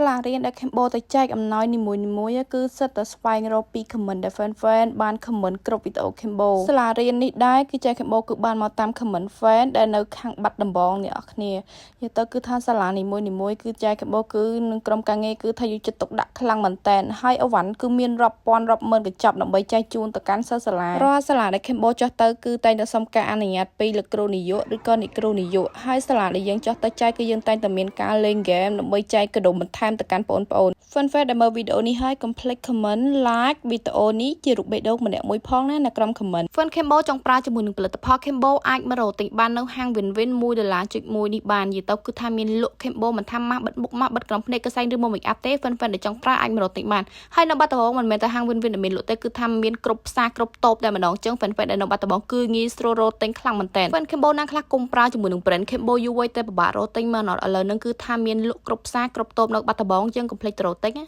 សាលារៀនដែល Cambo ទៅចែកអំណោយនីមួយៗគឺសិតតែស្វែងរកពី comment ដែល fan fan បាន comment គ្រប់វីដេអូ Cambo សាលារៀននេះដែរគឺចែក Cambo គឺបានមកតាម comment fan ដែលនៅខាងបាត់ដំបងអ្នកនរគ្នានិយាយទៅគឺថាសាលានីមួយៗគឺចែក Cambo គឺនឹងក្រុមការងារគឺថាយកចិត្តទុកដាក់ខ្លាំងមែនតែនហើយអវ៉ាន់គឺមានរាប់ពាន់រាប់ម៉ឺនកញ្ចប់ដើម្បីចែកជូនទៅកាន់សិស្សសាលារាល់សាលាដែល Cambo ចុះទៅគឺតែងតែសុំការអនុញ្ញាតពីលោកគ្រូនាយកឬក៏អ្នកគ្រូនាយកហើយសាលាដែលយើងចុះទៅចែកគឺយើងតែងតែមានការលេងហ្គេមដើម្បីចែកកាដូបន្ថែមទៅកាន់បងប្អូន fan fan ដែលមើលវីដេអូនេះហើយកុំភ្លេច comment like វីដេអូនេះជារូបបេះដូងម្នាក់មួយផងណានៅក្រោម comment fan Cambo ចង់ប្រើជាមួយនឹងផលិតផល Cambo អាចមករកទិញបាននៅហាង Win Win 1ដុល្លារចុច1នេះបាននិយាយទៅគឺថាមានលក់ Cambo មិនថាម៉ាស់បិទមុខម៉ាស់បិទក្រោមភ្នែកកសែងឬមក make up ទេ fan fan ដែលចង់ប្រើអាចមករកទិញបានហើយនៅបាត់ដំបងមិនមែនតែហាង Win Win ដែលមានលក់ទេគឺថាមានគ្រប់ផ្សារគ្រប់តូបតែម្ដងចឹង fan fan ដែលនៅបាត់ដំបងគឺងាយស្រួលរកទិញខ្លាំងមែនតើ fan Cambo ណាខ្លះគុំប្រើជាមួយនឹង brand Cambo យូរវៃតែពិបាករកទិញមកអត់ឥឡូវហ្នឹងគឺថាមានលក់គ្រប់ផ្សារគ្រប់តូបនៅបាត់ដំបងចឹងកុំភ្លេចទៅរកទិញណា។